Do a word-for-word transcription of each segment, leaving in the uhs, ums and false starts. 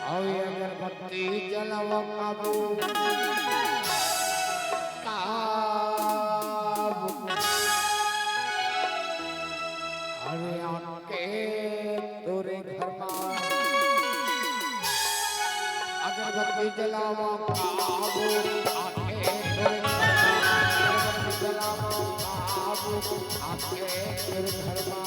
अउ ये अगरबत्ती जलावा काबू, काबू। अरे आके तोरे घर मा अगरबत्ती जलावा काबू, आके तोरे घर मा अगरबत्ती जलावा काबू, आके तोरे घर मा।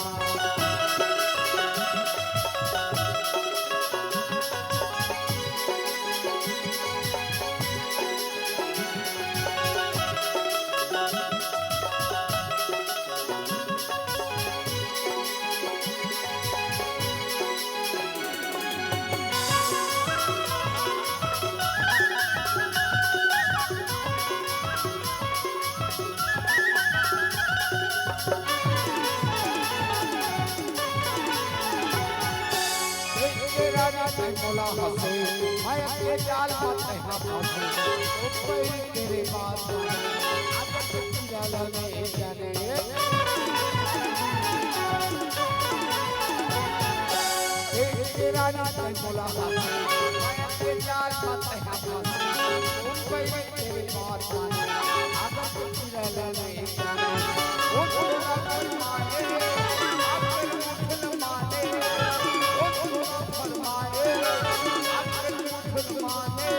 तेरे रानी तैं मोला हंसे, मैं अपने जाल मा तैं हा फंसे। ओ पैरी तेरे बात माने, आदत तेरा लगे जाने। तेरे रानी तैं मोला हंसे, मैं अपने जाल मा तैं हा फंसे। ओ पैरी तेरे बात माने, आदत तेरा लगे जाने। ओ तेरा फरमाए, आदत तेरा फरमाए, ओ तेरा फरमाए, आदत तेरा फरमाए,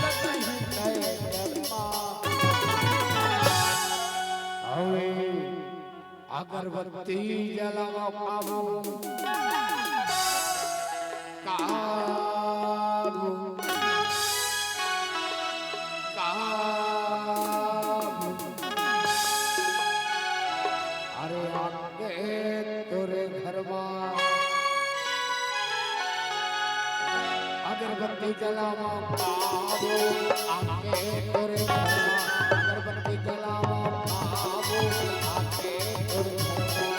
कतही तय धर्मा। अवे अगरबत्ती जलावा काबू, काबू, काबू। अरे आके तोरे घर मा अगरबत्ती जलावा काबू, आके तोरे घर मा अगरबत्ती जलावा काबू, आके तोरे घर मा।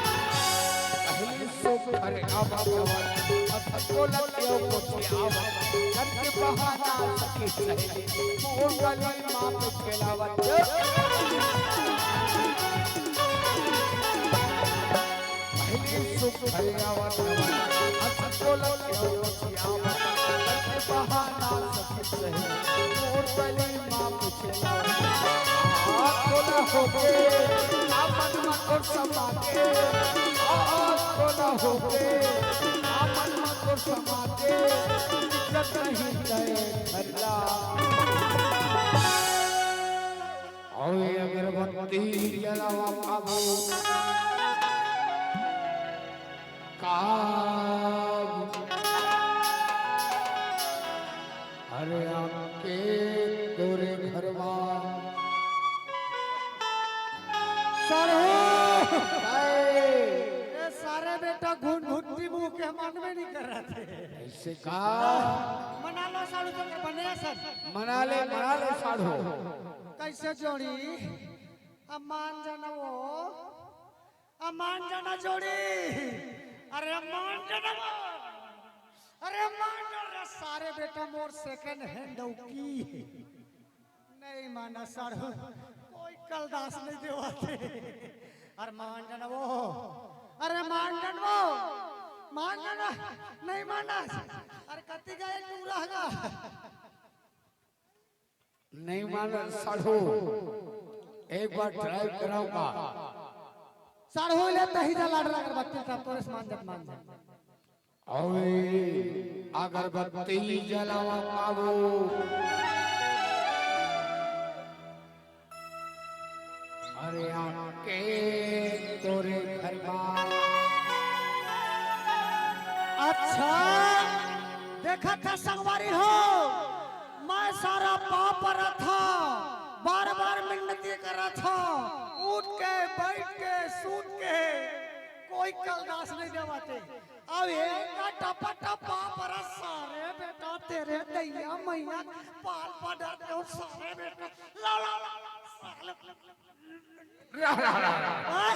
पहली सुख हरे आवा जवन, अथ तोला केव पोछे आवा, करके बहाना सखी सहेली, मोर गली माँ पे खेलावत। पहली सुख हरे आवा जवन, अथ तोला केव पोछे आवा, करके बहाना सखी सहेली, मोर गली माँ पे आ तोला होके, आ मन मा तोर समा के, आ तोला होके, आ मन मा तोर समा के, इज्जत नहीं तय धरला। अउ ये अगरबत्ती जलावा काबू, काबू। अरे आके तोरे घर मा। साढ़ू! ए सारे बेटा घुन घुट्टी मुंह के मन में नहीं कर रहा थे। ऐसे का? मना लो साढ़ू तो बने सर। मना ले, मना ले साढ़ू। कैसे जोड़ी? अमान जनवो। अमान जना जोड़ी, अरे अमान जना, अरे अमान जना, सारे बेटा मोर second hand डौकी। नहीं माना साढ़ू, कोई कलदास नहीं देवाथे। अरे मान जना वो, अरे मान जना वो, मान जना, नहीं माना। अरे कति गए टूरा गा। नहीं मान साढ़ू, एक बार try कराऊंगा। साढ़ू ले तही जा लाडला अगरबत्ती का तोरे से मान जत मान जा। ओए अगरबत्ती जलावा काबू। अरे आके तोरे घर मा। अच्छा, देखत ह संगवारी हो, मैं सारा पाँव परत हँव, बार बार मिन्नती करत हँव, उठ के, बैठ के, सूत के, कोई कलदास नहीं देवत हे। अब एक टपा टपा पर सारे बेटा तेरे दैया मैया पाल पा डरते हो सारे बेटा। ला, ला, ला, ला, साले। रा, रा, रा, रा। आय,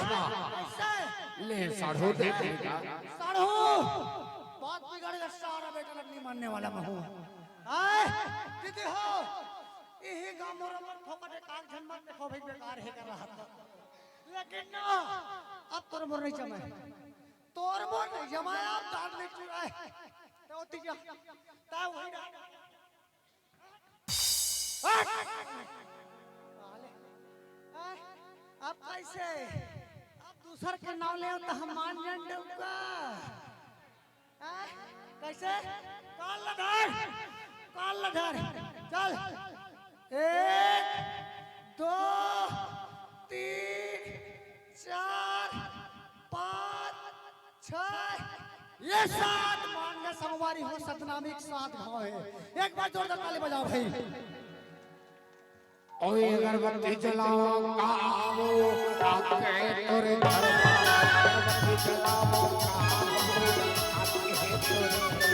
ऐसे। ले, साढ़ू देखेगा। साढ़ू, बात बिगड़ गया, सारा बेटा नहीं मानने वाला मैं हूँ। आय, दीदी हो, यही गाँव मोर मोर फोकट एक आग झन मत देखो भाई, बेकार है कर रहा था। लेकिन ना, अब तोर मोर नहीं जमे। तोर मोर नहीं जमाय, अब दांत नहीं चुराय। तो तीजा, ता वही ना। हट! साले, हैं? अब कैसे? अब दूसर के नाम ले तो हम मान जान डूबा। हैं? कैसे? काल ला धर, काल ला धर, चल। एक, दो, तीन, चार, पाँच, छह, ये सात मान के संगवारी हो, सतनामी के सात घाव हे। एक बार जोरदार ताली बजाओ भाई। ओए अगरबत्ती जलाओ कावो, आके तोरे घर मा। अगरबत्ती जलाओ कावो, आके तोरे घर मा।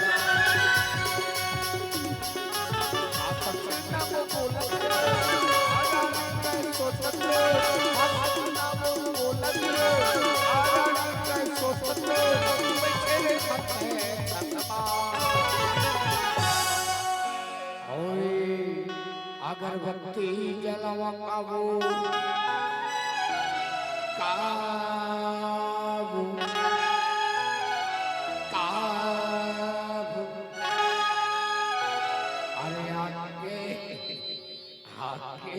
अगरबत्ती जलवा काबू, काबू, काबू। अरे आके, आके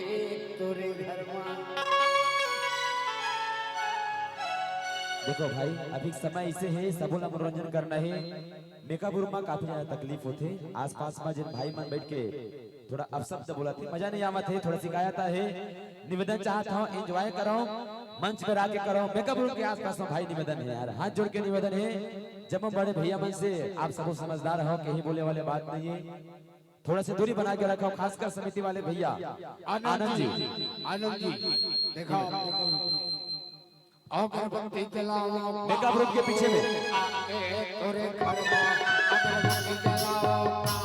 तोरे घर मा। देखो भाई, अभी समय ऐसे है, सबो ला मनोरंजन करना है। मेकअप रूम मा काफी ज्यादा तकलीफ होथे। आसपास मा जिन भाई मन बैठ के थोड़ा अपशब्द बोलत हे, मजा नहीं आवत हे, थोड़ा शिकायत हे। निवेदन चाहत हव, एंजॉय करो, मंच पर आके करो। मेकअप रूम के आसपास मा भाई निवेदन हे यार, हाथ जोड़ के निवेदन हे। जब हम बड़े भैया मन से, आप सबो समझदार हव, कहीं बोले वाले बात नहीं है। थोड़ा सा दूरी बना के रखो, खासकर समिति वाले भैया। आनंद जी, आनंद जी, देखो, अगरबत्ती जलाओ। मेकअप रूम के पीछे में। आके तोरे घर मा अगरबत्ती जलाओ।